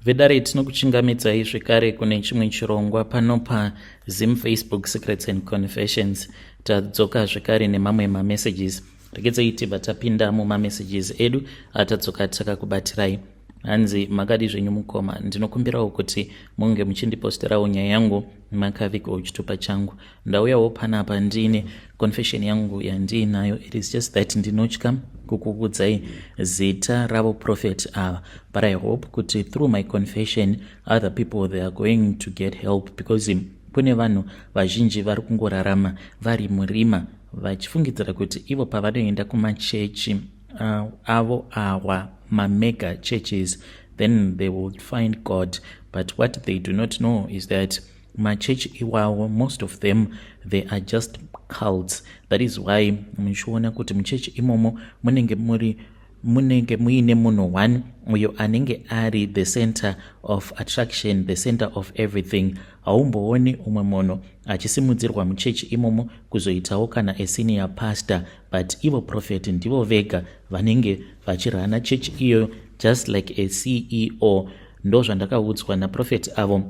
Vedare, tinokuchingamidzai zvekare kune chimwe chirongwa pano paZim Facebook Secrets and Confessions. Tadzoka zvekare nemamwe mamessages. Regedzai tibva tapinda mumamessages edu atadzoka takakubatirai. Hanzi, "Makadi zvenyu mukoma? Ndinokumbirawo kuti munge muchindiposterawo nyaya yangu makavigawo chitupa changu. Ndauyawo panapa ndine confession yangu yandiinayo. It is just that ndinotya kukuudzai zita ravo prophet ava, but I hope kuti through my confession other people, they are going to get help, because kune vanhu vazhinji vari kungorarama vari murima vachifungidzira kuti ivo pavanoenda kumachechi avo awa mamega churches, then they will find God. But what they do not know is that machechi iwawo, most of them, they are just cults. That is why muchiona kuti muchechi imomo munenge muri munenge muine munhu one uyo anenge ari the center of attraction, the center of everything. Haumbooni umwe munhu achisimudzirwa muchechi imomo kuzoitawo kana asenior pastor, but ivo prophet ndivo vega vanenge vachirana chechi iyoyo, just like a CEO. Ndo zvandakaudzwa naprophet avo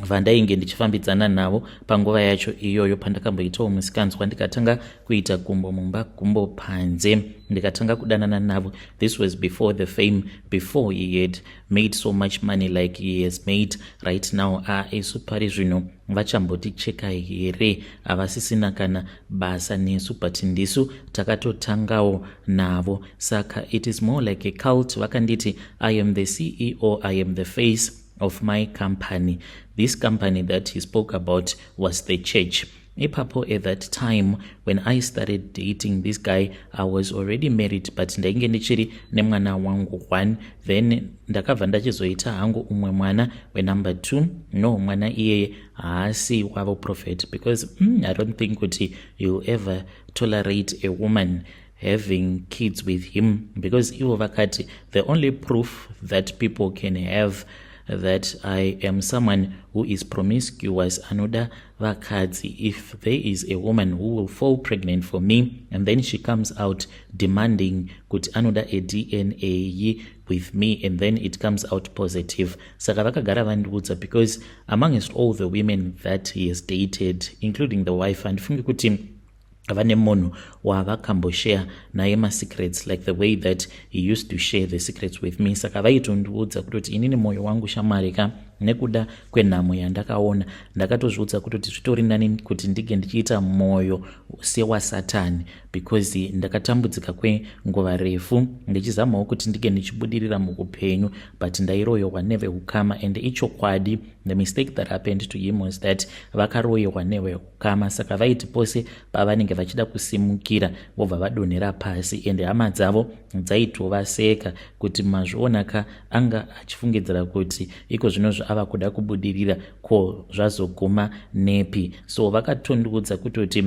vandainge ndichifambidzana navo panguva yacho iyoyo, pandakamboitawo musikanzwa, ndikatanga kuita gumbo mumba, gumbo panze, ndikatanga kudanana navo. This was before the fame, before he had made so much money like he has made right now. Isu pari zvino vachamboticheka here? Havasisina kana basa nesu, but ndisu takatotangawo navo, saka it is more like a cult. Vakanditi, 'I am the CEO, I am the face of my company.' This company that he spoke about was the church. Ipapo, at that time when I started dating this guy, I was already married, but ndainge ndichiri nemwana wangu one. Then ndakabva ndachizoita hangu umwe mwana wenumber two. No, mwana iyeye haasi wavo prophet, because I don't think kuti you'll ever tolerate a woman having kids with him, because ivo vakati the only proof that people can have that I am someone who is promiscuous, anoda vakadzi, if there is a woman who will fall pregnant for me and then she comes out demanding kuti anoda a DNA with me and then it comes out positive. Saka vakagara vandiudza, because amongst all the women that he has dated, including the wife, handifungi kuti vane munhu wavakamboshare naye masecrets like the way that he used to share the secrets with me. Saka vaitondiudza kutoti inini mwoyo wangu, shamwari ka, nekuda kwenhamo yandakaona, ndakatozviudza kutoti zvitori nani kuti ndinge ndichiita mwoyo sewasatani, because ndakatambudzika kwenguva refu ndichizamawo kuti ndinge ndichibudirira muupenyu, but ndairoyiwa neveukama. And ichokwadi, the mistake that happened to him was that vakaroyiwa neveukama. Saka vaiti pose pavanenge vachida kusimukira, vobva vadonhera pasi, and hama dzavo dzaitovaseka kuti mazvionaka, anga achifungidzira kuti iko zvinozvo ava kuda kubudirira, ko zvazoguma nepi? So vakatondiudza kutoti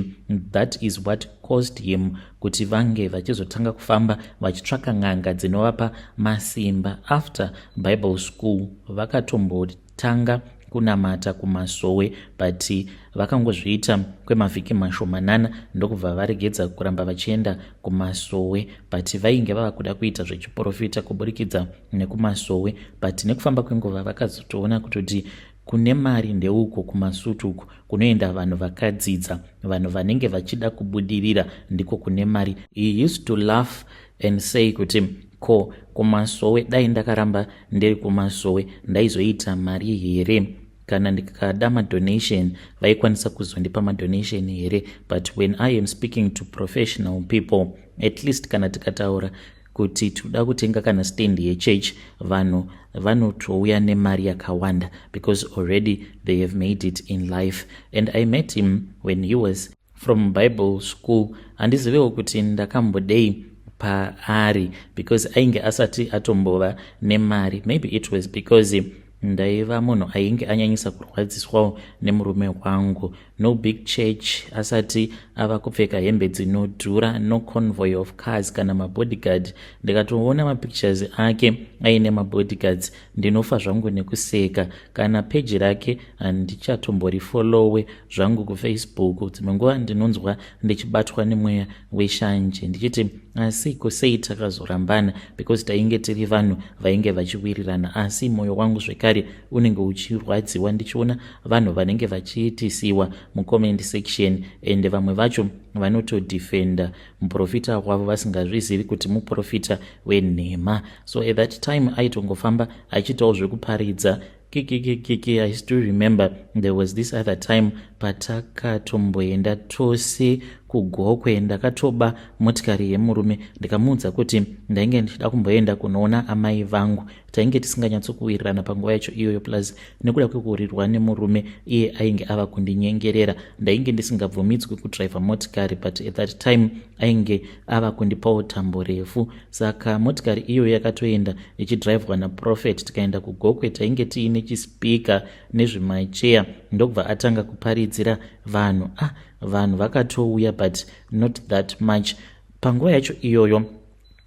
that is what caused him kuti vange vachizotanga kufamba vachitsvaka n'anga dzinovapa masimba. After Bible school vakatombotanga kunamata kumasowe, but vakangozviita kwemavhiki mashomanana, ndokubva varegedza kuramba vachienda kumasowe. But vainge vava kuda kuita zvechiprofita kuburikidza nekumasowe, but nekufamba kwenguva vakazotoona kutoti kune mari ndeuko kumasutu uku, kunoenda vanhu vakadzidza, vanhu vanenge vachida kubudirira, ndiko kune mari. He used to laugh and say kuti ko kumasowe, dai ndakaramba ndiri kumasowe, ndaizoita mari here? Kana ndikada madonation, vaikwanisa kuzondipa madonation here? But when I am speaking to professional people, at least kana tikataura kuti toda kutenga kana stand yechurch, vanhu vanotouya nemari yakawanda, because already they have made it in life. And I met him when he was from Bible school. Handizivewo kuti ndakambodei paari, because ainge asati atombova nemari. Maybe it was because ndaiva munhu ainge anyanyisa kurwadziswawo nemurume wangu. No big church, asati ava kupfeka hembe dzinodhura, no convoy of cars kana mabodyguard. Ndikatoona mapictures ake aine mabodyguards, ndinofa zvangu nekuseka. Kana peji rake handichatomborifollowe zvangu kuFacebook. Dzimwe nguva ndinonzwa ndichibatwa nemweya weshanje, ndichiti Asi ko sei takazorambana? Because tainge tiri vanhu vainge vachiwirirana, asi mwoyo wangu zvekare unenge uchirwadziwa ndichiona vanhu vanenge vachiitisiwa mucomment section, and vamwe vacho vanotodefenda muprofita wavo vasingazvizivi kuti muprofita wenhema. So at that time aitongofamba achiitawo zvekuparidza kikikikiki. I still remember there was this other time patakatomboenda tose kuGokwe. Ndakatoba motikari yemurume, ndikamuudza kuti ndainge ndichida kumboenda kunoona amai vangu. Tainge tisinganyatsokuwirirana panguva yacho iyoyo, plus nekuda kwekuhurirwa nemurume, iye ainge ava kundinyengerera. Ndainge ndisingabvumidzwi kudhiraivha motikari, but at that time ainge ava kundipawo tambo refu. Saka motikari iyoyo yakatoenda ichidhiraivhwa naprophet. Tikaenda kuGokwe, tainge tiine chispeaker nezvimacheya, ndokubva atanga kuparidzira vanhu. Ah, vanhu vakatouya, but not that much. Panguva yacho iyoyo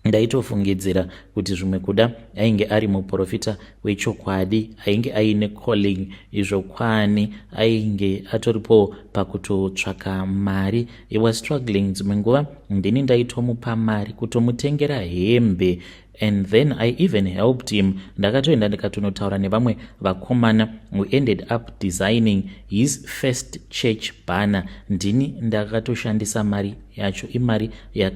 ndaitofungidzira kuti zvimwe kuda ainge ari muprofita wechokwadi, ainge aine calling. Izvo kwani ainge atoripo pakutotsvaka mari. He was struggling. Dzimwe nguva ndini ndaitomupa mari kutomutengera hembe, and then I even helped him. Ndakatoenda ndikatonotaura nevamwe vakomana who ended up designing his first church banner. Ndini ndakatoshandisa mari yacho, imari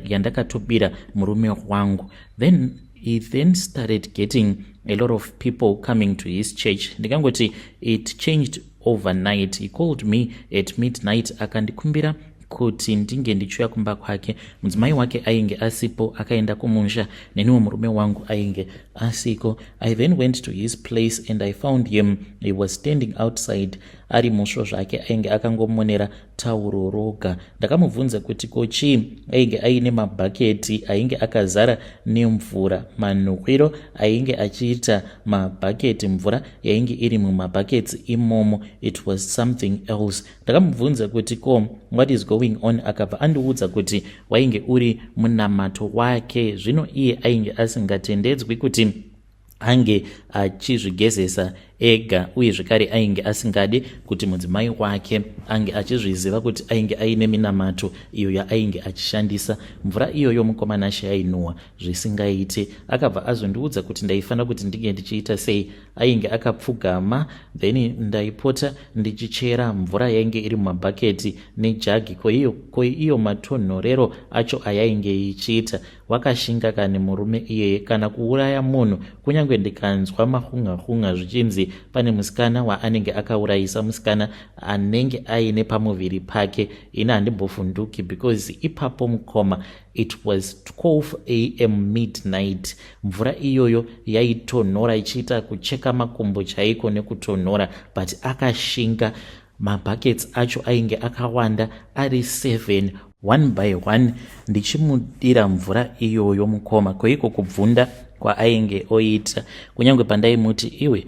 yandakatobira murume wangu. Then he then started getting a lot of people coming to his church. Ndikangoti it changed overnight. He called me at midnight, akandikumbira kuti ndinge ndichiuya kumba kwake. Mudzimai wake ainge asipo, akaenda kumusha, neniwo murume wangu ainge asiko. I then went to his place and I found him. He was standing outside ari musvo zvake, ainge akangomonera tauro roga. Ndakamubvunza kuti ko chii. Ainge aine mabhaketi ainge akazara nemvura. Manhuhwiro ainge achiita mabhaketi, mvura yainge iri mumabhaketsi imomo, it was something else. Ndakamubvunza kuti ko what is going on. Akabva andiudza kuti wainge uri munamato wake. Zvino iye ainge asingatendedzwi kuti ange achizvigezesa ega, uye zvekare ainge asingadi kuti mudzimai wake ange achizviziva kuti ainge aine minamato iyo yaainge achishandisa. Mvura iyoyo, mukomana, yainhuhwa zvisingaiti. Akabva azondiudza kuti ndaifanira kuti ndinge ndichiita sei. Ainge akapfugama, then ndaipota ndichichera mvura yainge iri mumabhaketi nejagi. Ko iyo matonhorero acho ayainge ichiita! Wakashinga kani murume iyeye, kana kuuraya munhu. Kunyange ndikanzwa mahunga-hunga zvichinzi pane musikana waanenge akaurayisa, musikana anenge aine pamuviri pake, ini handimbovhunduki, because ipapo, mukoma, it was 12 a.m. midnight. Mvura iyoyo yaitonhora, ichiita kucheka makumbo chaiko nekutonhora, but akashinga. Mabhakets acho ainge akawanda, ari 7. One by one ndichimudira mvura iyoyo, mukoma. Koiko kubvunda kwaainge oita! Kunyange pandaimuti, "Iwe,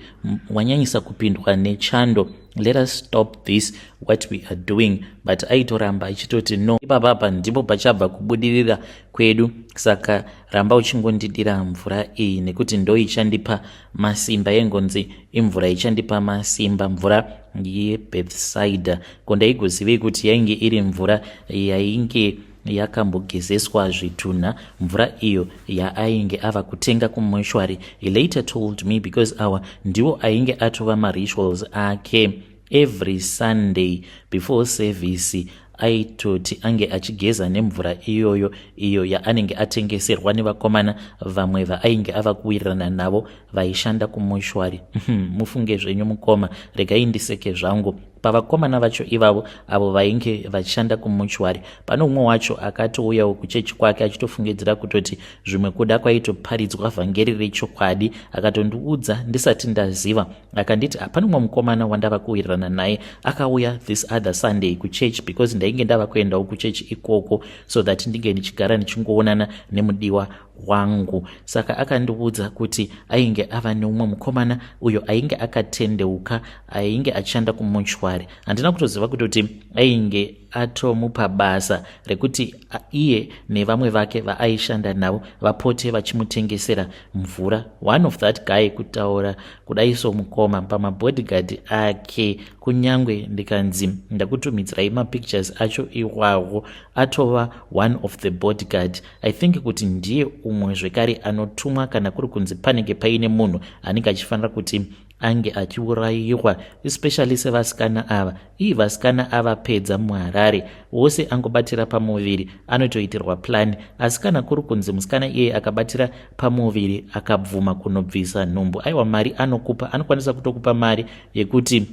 wanyanyisa kupindwa nechando, let us stop this what we are doing," but aitoramba achitoti, "No, ipapapa ndipo pachabva kubudirira kwedu, saka ramba uchingondidira mvura iyi nekuti ndo ichandipa masimba." Yengonzi imvura ichandipa masimba, mvura yeBethsaida. Ko ndaigozivei kuti yainge iri mvura yainge yakambogezeswa zvitunha, mvura iyo yaainge ava kutenga kumoshwari? He later told me because awa ndiwo ainge atova marituals ake. Every Sunday before service aitoti ange achigeza nemvura iyoyo, iyo yaanenge atengeserwa nevakomana vamwe vaainge ava kuwirirana navo vaishanda kumoshwari. Mufunge zvenyu, mukoma, regai ndiseke zvangu. Pavakomana vacho ivavo, avo vainge vachishanda kumuchwari, pane umwe wacho akatouyawo kuchechi kwake achitofungidzira kutoti zvimwe kuda kwaitoparidzwa vhangeri rechokwadi. Akatondiudza ndisati ndaziva, akanditi pane umwe mukomana wandava kuwirirana naye akauya this other Sunday kuchechi, because ndainge ndava kuendawo kuchechi ikoko so that ndinge ndichigara ndichingoonana nemudiwa wangu. Saka akandiudza kuti ainge ava neumwe mukomana uyo ainge akatendeuka, ainge achishanda kumuchwari. Handina kutoziva kutoti ainge atomupa basa rekuti iye nevamwe vake vaaishanda navo vapote vachimutengesera mvura. One of that guy, kutaura kudai somukoma, pamabodyguard ake, kunyange ndikanzi ndakutumidzirai mapictures acho iwawo, atova one of the bodyguard. I think kuti ndiye umwe zvekare anotumwa kana kuri kunzi panenge paine munhu anenge achifanira kuti ange achiurayiwa, especially sevasikana ava. Ii, vasikana avapedza muHarare wose. Angobatira pamuviri anotoitirwa plan, asi kana kuri kunzi musikana iyeye akabatira pamuviri akabvuma kunobvisa nhumbu, aiwa, mari anokupa, anokwanisa kutokupa mari yekuti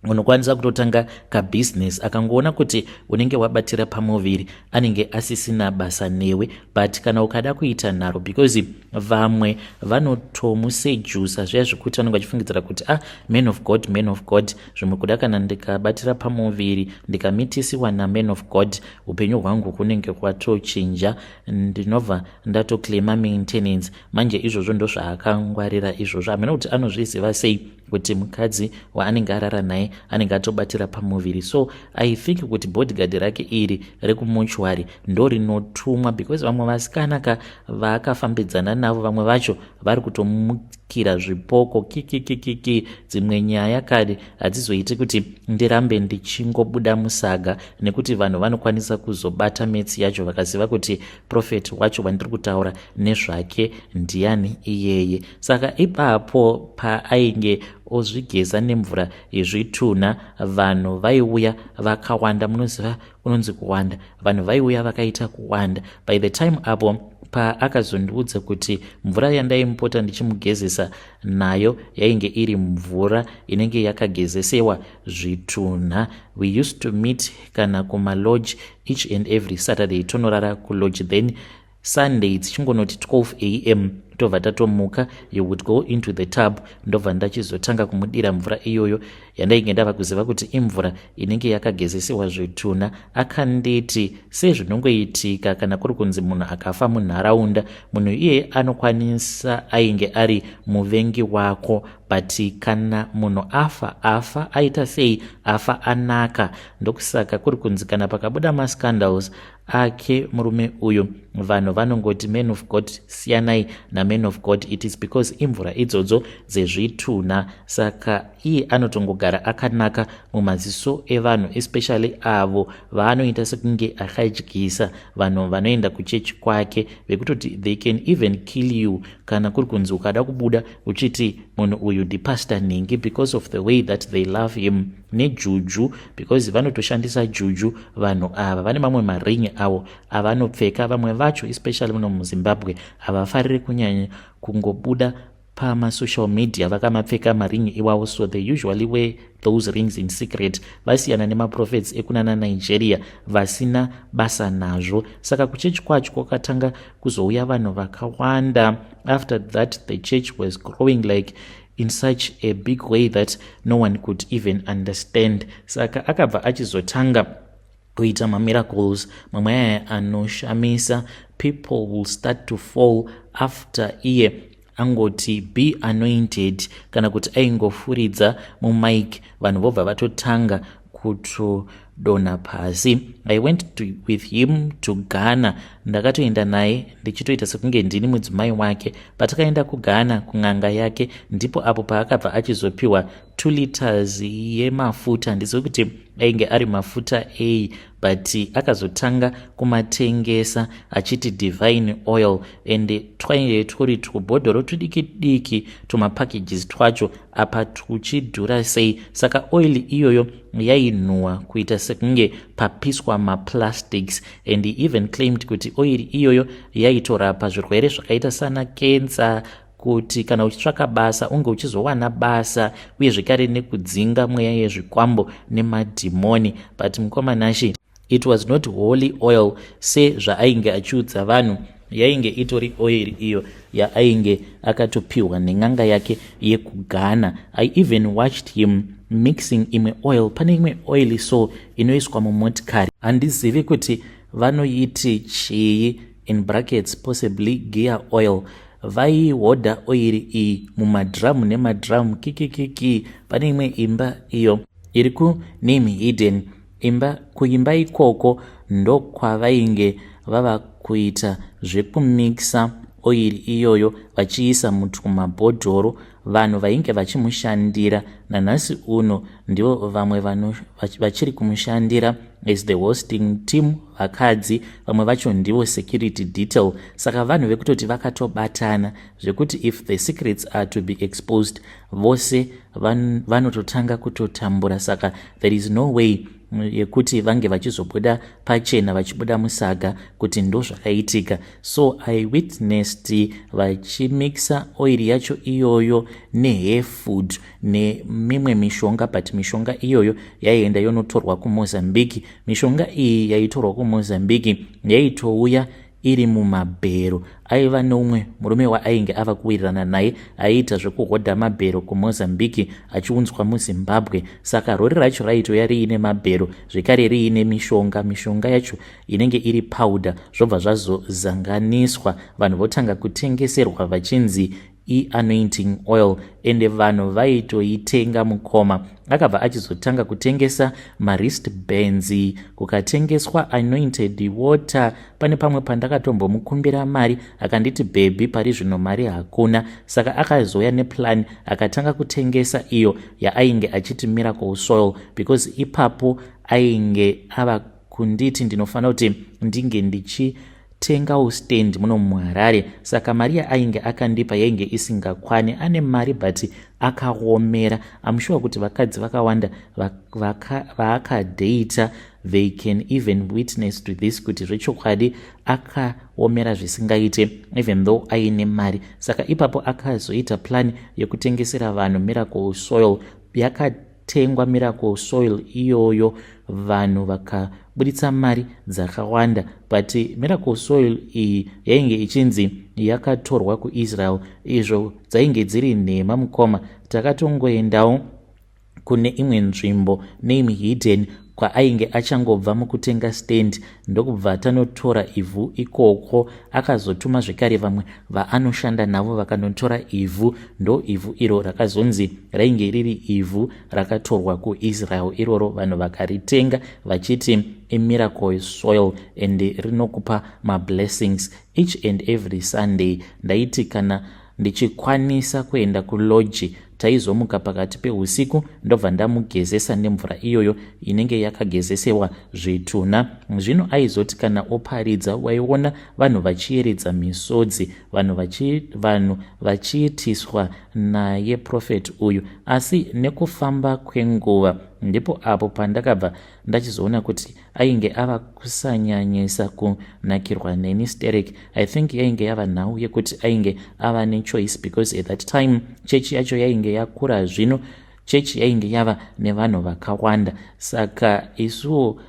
unokwanisa kutotanga kabhizinesi. Akangoona kuti unenge wabatira pamuviri, anenge asisina basa newe. But kana ukada kuita nharo, because vamwe vanotomusejusa zviya zvekuti vanenge vachifungidzira kuti, "Ah, man of God, man of God, zvimwe kuda kana ndikabatira pamuviri ndikamitisiwa naman of God, upenyu hwangu hunenge hwatochinja, ndinobva ndatoclaima maintenance." Manje izvozvo ndozvaakangwarira izvozvo. Hamena kuti anozviziva sei kuti mukadzi waanenge arara naye anenge atobatira pamuviri. So I think kuti bodyguard rake iri rekumuchwari ndo rinotumwa, because vamwe vasikana ka vaakafambidzana navo, vamwe vacho vari kutomukira zvipoko kikikikiki. Dzimwe nyaya kare hadzizoiti kuti ndirambe ndichingobuda musaga, nekuti vanhu vanokwanisa kuzobata metsi yacho vakaziva kuti prophet wacho wandiri kutaura nezvake ndiani iyeye. Saka ipapo paainge ozvigeza nemvura yezvitunha, vanhu vaiuya vakawanda. Munoziva kunonzi kuwanda, vanhu vaiuya vakaita kuwanda. By the time apo paakazondiudza kuti mvura yandaimupota ndichimugezesa nayo yainge iri mvura inenge yakagezesewa zvitunha. We used to meet kana kumalodge each and every Saturday, tonorara kulodge, then Sunday dzichingonoti 12 a.m. tobva tatomuka. You would go into the tub, ndobva ndachizotanga kumudira mvura iyoyo yandainge ndava kuziva kuti imvura inenge yakagezesewa zvitunha. Akanditi sezvinongoitika kana kuri kunzi munhu akafa munharaunda, munhu iyeye anokwanisa ainge ari muvengi wako, but kana munhu afa, afa aita sei, afa anaka. Ndokusaka kuri kunzi kana pakabuda mascandals ake murume uyu, vanhu vanongoti, "Man of God, siyanai naman of God." It is because imvura idzodzo dzezvitunha. Saka iye anotongogara akanaka mumaziso evanhu, especially avo vaanoita sekunge akadyisa, vanhu vanoenda kuchechi kwake, vekutoti they can even kill you kana kuri kunzi ukada kubuda uchiti munhu uyu ndipastor nhingi, because of the way that they love him nejuju, because vanotoshandisa juju vanhu ava. Vane mamwe maringi avo avanopfeka. Vamwe vacho, especially muno muZimbabwe, havafariri kunyanya kungobuda pamasocial media vakamapfeka maringi iwawo, so they usually wear those rings in secret. Vasiyana nemaprofets ekunana Nigeria vasina basa nazvo. Saka kuchechi kwacho kwakatanga kuzouya vanhu vakawanda. After that, the church was growing like in such a big way that no one could even understand. Saka akabva achizotanga kuita mamiracles mamwe aya anoshamisa. People will start to fall after iye angoti, "Be anointed," kana kuti aingofuridza mumic, vanhu vobva vatotanga kutodonha pasi. I went with him to Ghana. Ndakatoenda naye ndichitoita sekunge ndini mudzimai wake. Patakaenda kuGhana kun'anga yake, ndipo apo paakabva achizopiwa 2 liters yemafuta. Handizivi kuti ainge ari mafuta ei, but akazotanga kumatengesa achiti divine oil, and twainge turi tubhodhoro tudiki diki, tumapackages twacho apa tuchidhura sei. Saka oil iyoyo yainhuhwa kuita sekunge papiswa maplastics, and he even claimed kuti oil iyoyo yaitorapa zvirwere zvakaita sana kensa, kuti kana uchitsvaka basa unge uchizowana basa, uye zvekare nekudzinga mweya yezvikwambo nemadhimoni. But mukomanashi, it was not holy oil sezvaainge achiudza vanhu. Yainge itori oil iyo yaainge akatopiwa nen'anga yake yekuGhana. I even watched him mixing imwe oil. Pane imwe oil so inoiswa mumotikari, handizivi kuti vanoiti chii, in brackets possibly gear oil. Vaihodha oiri iyi mumadhiramu nemadhiramu kikikiki. Pane imwe imba iyo iri kuname hidden. Imba, kuimba ikoko ndokwavainge vava kuita zvekumixa oiri iyoyo vachiisa mutwumabhodhoro. Vanhu vainge vachimushandira nanhasi uno ndivo vamwe vachiri kumushandira as the hosting team, vakadzi vamwe vacho ndivo security detail. Saka vanhu vekutoti vakatobatana zvekuti if the secrets are to be exposed, vose vanototanga kutotambura. Saka there is no way yekuti vange vachizobuda pachena, vachibuda musaga kuti ndo zvakaitika. So I witnessed vachimixa oiri yacho iyoyo nehair food nemimwe mishonga, but mishonga iyoyo yaienda yonotorwa kuMozambique. Mishonga iyi yaitorwa kuMozambique yaitouya iri mumabhero. Aiva neumwe murume waainge ava kuwirirana naye, aiita zvekuhodha mabhero kuMozambique achiunzwa muZimbabwe. Saka rori racho raitouya riine mabhero, zvekare riine mishonga. Mishonga yacho inenge iri powder, zvobva zvazozanganiswa, vanhu votanga kutengeserwa vachinzi ianointing oil, ende vanhu vaitoitenga. Mukoma akabva achizotanga kutengesa mawrist bands, kukatengeswa anointed water. Pane pamwe pandakatombomukumbira mari, akanditi, "Baby, pari zvino mari hakuna." Saka akazouya neplan, akatanga kutengesa iyo yaainge achiti miracle soil, because ipapo ainge ava kunditi ndinofanira kuti ndinge ndichi tengawo stand muno muHarare. Saka mari yaainge akandipa yainge isingakwani. Ane mari but akaomera. I'm sure kuti vakadzi vakawanda vaakadheita, they can even witness to this, kuti zvechokwadi akaomera zvisingaite, even though aine mari. Saka ipapo akazoita plan yekutengesera vanhu miracle soil. Yakatengwa miracle soil iyoyo, vanhu vakabuditsa mari dzakawanda, but miracle soil iyi yainge ichinzi yakatorwa kuIsrael, izvo dzainge dziri nhema. Mukoma, takatongoendawo kune imwe nzvimbo, name hidden, kwaainge achangobva mukutenga stand, ndokubva tanotora ivhu ikoko. Akazotuma zvekare vamwe vaanoshanda navo, vakanotora ivhu. Ndo ivhu iro rakazonzi rainge riri ivhu rakatorwa kuIsrael iroro. Vanhu vakaritenga vachiti imiracle soil and rinokupa mablessings. Each and every Sunday ndaiti kana ndichikwanisa kuenda kulodge, taizomuka pakati peusiku, ndobva ndamugezesa nemvura iyoyo inenge yakagezesewa zvitunha. Zvino aizoti kana oparidza, waiona vanhu vachiyeredza misodzi, vanhu vachiitiswa naye prophet uyu. Asi nekufamba kwenguva ndipo apo pandakabva ndachizoona kuti ainge ava kusanyanyisa kunakirwa neni sterek. I think yainge yava nhau yekuti ainge ava nechoice, because at that time chechi yacho yainge yakura. Zvino chechi yainge yava nevanhu vakawanda, saka isuwo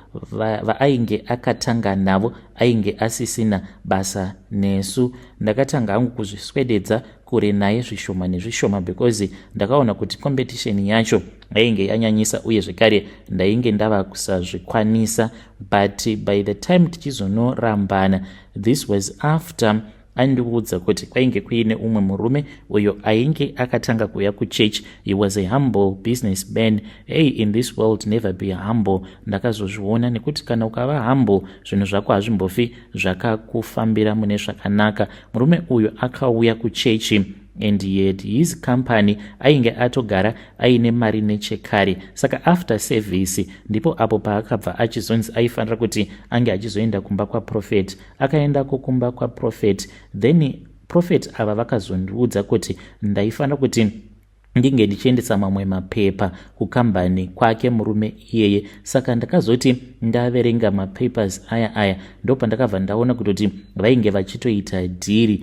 vaainge akatanga navo ainge asisina basa nesu. Ndakatanga hangu kuzviswededza kure naye zvishoma nezvishoma, because ndakaona kuti competition yacho yainge yanyanyisa, uye zvekare ndainge ndava kusazvikwanisa. But by the time tichizonorambana, this was after andiudza kuti kwainge kuine umwe murume uyo ainge akatanga kuuya kuchurch. He was a humble business man. Hey, in this world, never be humble. Ndakazozviona nekuti kana ukava humble, zvinhu zvako hazvimbofi zvakakufambira mune zvakanaka. Murume uyu akauya kuchechi and he had his company. Ainge atogara aine mari nechekare. Saka after service ndipo apo paakabva achizonzi aifanira kuti ange achizoenda kumba kwaprophet. Akaendako kumba kwaprophet, then prophet ava vakazondiudza kuti ndaifanira kuti ndinge ndichiendesa mamwe mapepa kukambani kwake murume iyeye. Saka ndakazoti ndaverenga mapapers aya aya, ndopandakabva ndaona kutoti vainge vachitoita deal.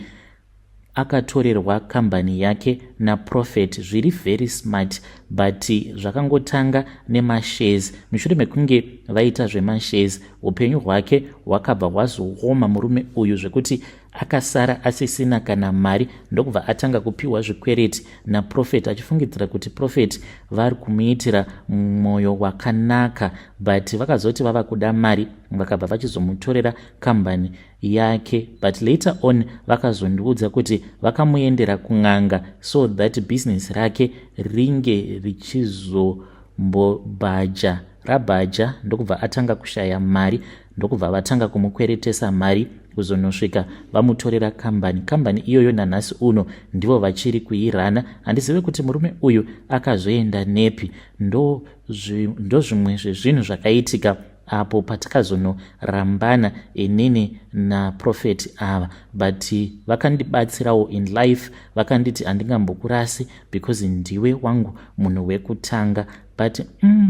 Akatorerwa kambani yake naprophet zviri very smart, but zvakangotanga nemashares. Mushure mekunge vaita zvemashares, upenyu hwake hwakabva hwazooma murume uyu, zvekuti akasara asisina kana mari, ndokubva atanga kupiwa zvikwereti naprophet, achifungidzira kuti prophet vari kumuitira mwoyo wakanaka. But vakazoti vava kuda mari, vakabva vachizomutorera kambani yake. But later on vakazondiudza kuti vakamuendera kun'anga so that business rake ringe richizo Rakazongobhaja rabhaja, ndokubva atanga kushaya mari, ndokubva vatanga kumukweretesa mari kuzonosvika vamutorera kambani. Kambani iyoyo nanhasi uno ndivo vachiri kuirana. Handizive kuti murume uyu akazoenda nepi. Ndo zvimwe zvezvinhu zvakaitika apo patakazonorambana inini naprofeti ava, but vakandibatsirawo in life. Vakanditi, "Handingambokurasi because ndiwe wangu munhu wekutanga." But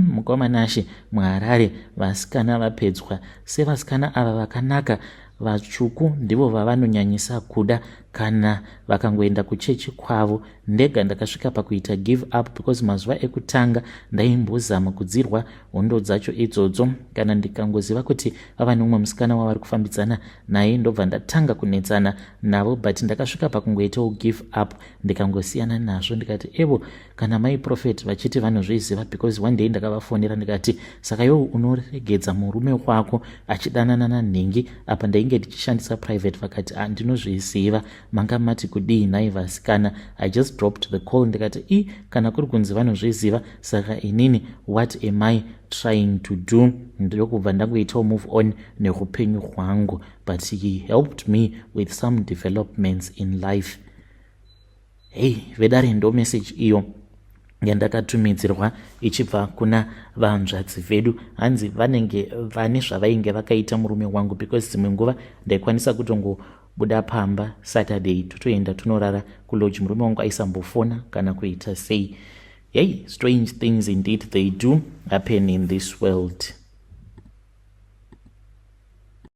mukomanashe, muHarare vasikana vapedzwa. Sevasikana ava vakanaka, vatsvuku ndivo vavanonyanyisa kuda kana vakangoenda kuchechi kwavo. Ndega ndakasvika pakuita give up because mazuva ekutanga ndaimbozama kudzirwa hondo dzacho idzodzo. Kana ndikangoziva kuti vava neumwe musikana wavari kufambidzana naye, ndobva ndatanga kunetsana navo. But ndakasvika pakungoitawo give up, ndikangosiyana nazvo. Ndikati, "Evo, kana mai prophet vachiti vanozviziva," because one day ndakavafonera ndikati, "Saka iwo unoregedza murume wako achidanana nanhingi?" Apa ndainge ndichishandisa private. Vakati, "Ndinozviziva. Manga mati kudii nhai vasikana?" I just dropped the call. Ndikati, "I kana kuri kunzi vanozviziva, saka inini what am I trying to do?" Ndokubva ndangoitawo move on neupenyu hwangu, but he helped me with some developments in life. Hei vedare, ndo message iyo yandakatumidzirwa ichibva kuna vanzvadzi vedu. Hanzi vanenge vane zvavainge vakaita murume wangu, because dzimwe nguva ndaikwanisa kutongobuda pamba Saturday, totoenda tonorara kulodge. Murume wangu aisambofona kana kuita sei. Hey, strange things indeed, they do happen in this world.